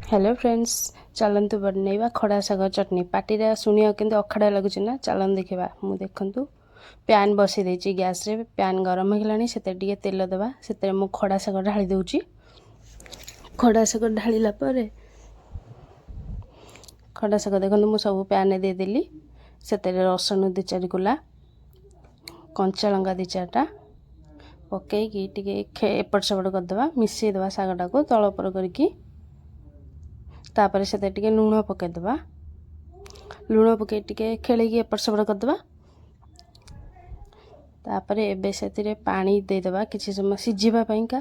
Hello friends, ଚାଲନ୍ତୁ ବନେଇବା ଖଡ଼ା ଶାଗ ଚଟଣି। ପାଟିରେ ଶୁଣିବାକୁ କେମିତି ଅଖାଡ଼ା ଲାଗୁଛି ନା? ଚାଲନ୍ତୁ ଦେଖିବା। ମୁଁ ଦେଖନ୍ତୁ ପ୍ୟାନ୍ ବସେଇ ଦେଇଛି ଗ୍ୟାସ୍ରେ। ପ୍ୟାନ୍ ଗରମ ହେଇଗଲାଣି, ସେଥିରେ ଟିକେ ତେଲ ଦେବା। ସେଥିରେ ମୁଁ ଖଡ଼ା ଶାଗ ଢାଳି ଦେଉଛି। ଖଡ଼ା ଶାଗ ଢାଳିଲା ପରେ, ଖଡ଼ା ଶାଗ ଦେଖନ୍ତୁ ମୁଁ ସବୁ ପ୍ୟାନ୍ରେ ଦେଇଦେଲି। ସେଥିରେ ରସୁଣ ଦୁଇ ଚାରି କୁଲା, କଞ୍ଚା ଲଙ୍କା ଦୁଇ ଚାରିଟା ପକେଇକି ଟିକେ ଏପଟ ସେପଟ କରିଦେବା, ମିଶାଇ ଦେବା ଶାଗଟାକୁ ତଳ ଉପର କରିକି। ତାପରେ ସେଥିରେ ଟିକେ ଲୁଣ ପକାଇଦେବା। ଲୁଣ ପକାଇ ଟିକେ ଖେଳିକି ଏପଟ ସେପଟ କରିଦେବା। ତାପରେ ଏବେ ସେଥିରେ ପାଣି ଦେଇଦେବା କିଛି ସମୟ ସିଝିବା ପାଇଁକା।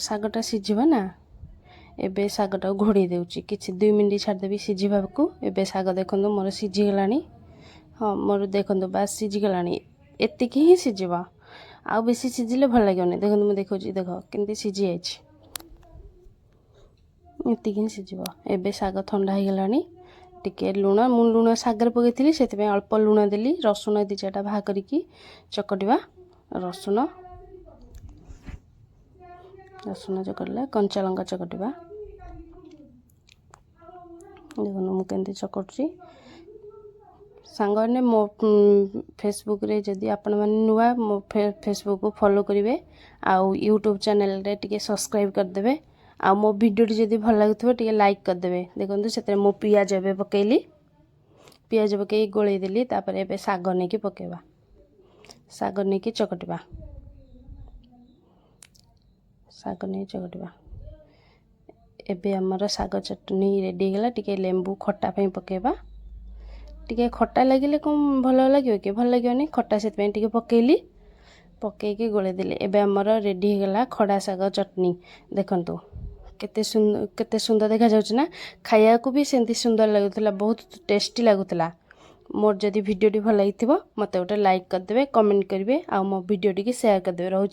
ଶାଗଟା ସିଝିବ ନା। ଏବେ ଶାଗଟାକୁ ଘୋଡ଼େଇ ଦେଉଛି, କିଛି 2 ମିନିଟ୍ ଛାଡ଼ିଦେବି ସିଝିବାକୁ। ଏବେ ଶାଗ ଦେଖନ୍ତୁ ମୋର ସିଝିଗଲାଣି। ହଁ, ମୋର ଦେଖନ୍ତୁ ବାସ୍ ସିଝିଗଲାଣି। ଏତିକି ହିଁ ସିଝିବ, ଆଉ ବେଶୀ ସିଝିଲେ ଭଲ ଲାଗିବନି। ଦେଖନ୍ତୁ, ମୁଁ ଦେଖାଉଛି, ଦେଖ କେମିତି ସିଝି ଯାଇଛି। ଏତିକି ହିଁ ସିଝିବ। ଏବେ ଶାଗ ଥଣ୍ଡା ହେଇଗଲାଣି। ଟିକେ ଲୁଣ, ମୁଁ ଲୁଣ ଶାଗରେ ପକାଇଥିଲି, ସେଥିପାଇଁ ଅଳ୍ପ ଲୁଣ ଦେଲି। ରସୁଣ ଦୁଇ ଚାରିଟା ବାହାର କରିକି ଚକଟିବା। ରସୁଣ ଚକଟିଲା, କଞ୍ଚା ଲଙ୍କା ଚକଟିବା। ଦେଖନ୍ତୁ ମୁଁ କେମିତି ଚକଟୁଛି। ସାଙ୍ଗମାନେ, ମୋ ଫେସବୁକ୍ରେ ଯଦି ଆପଣମାନେ ନୂଆ, ମୋ ଫେସବୁକ୍କୁ ଫଲୋ କରିବେ ଆଉ ୟୁଟ୍ୟୁବ୍ ଚ୍ୟାନେଲ୍ରେ ଟିକେ ସବସ୍କ୍ରାଇବ୍ କରିଦେବେ। ଆଉ ମୋ ଭିଡ଼ିଓଟି ଯଦି ଭଲ ଲାଗୁଥିବ, ଟିକେ ଲାଇକ୍ କରିଦେବେ। ଦେଖନ୍ତୁ, ସେଥିରେ ମୁଁ ପିଆଜ ଏବେ ପକାଇଲି। ପିଆଜ ପକାଇ ଗୋଳେଇ ଦେଲି। ତାପରେ ଏବେ ଶାଗ ନେଇକି ପକାଇବା, ଶାଗ ନେଇକି ଚକଟିବା, ଶାଗ ନେଇ ଚକଟିବା। ଏବେ ଆମର ଶାଗ ଚଟଣି ରେଡ଼ି ହେଇଗଲା। ଟିକେ ଲେମ୍ବୁ ଖଟା ପାଇଁ ପକାଇବା। ଟିକେ ଖଟା ଲାଗିଲେ କ'ଣ ଭଲ ଲାଗିବ କି? ଭଲ ଲାଗିବନି ଖଟା, ସେଥିପାଇଁ ଟିକେ ପକାଇଲି। ପକାଇକି ଗୋଳେଇ ଦେଲି। ଏବେ ଆମର ରେଡ଼ି ହେଇଗଲା ଖଡ଼ା ଶାଗ ଚଟଣି। ଦେଖନ୍ତୁ କେତେ ସୁନ୍ଦର, କେତେ ସୁନ୍ଦର ଦେଖାଯାଉଛି ନା? ଖାଇବାକୁ ବି ସେମିତି ସୁନ୍ଦର ଲାଗୁଥିଲା, ବହୁତ ଟେଷ୍ଟି ଲାଗୁଥିଲା। ମୋର ଯଦି ଭିଡ଼ିଓଟି ଭଲ ଲାଗିଥିବ, ମୋତେ ଗୋଟେ ଲାଇକ୍ କରିଦେବେ, କମେଣ୍ଟ କରିବେ ଆଉ ମୋ ଭିଡ଼ିଓଟିକି ସେୟାର କରିଦେବେ। ରହୁଛି।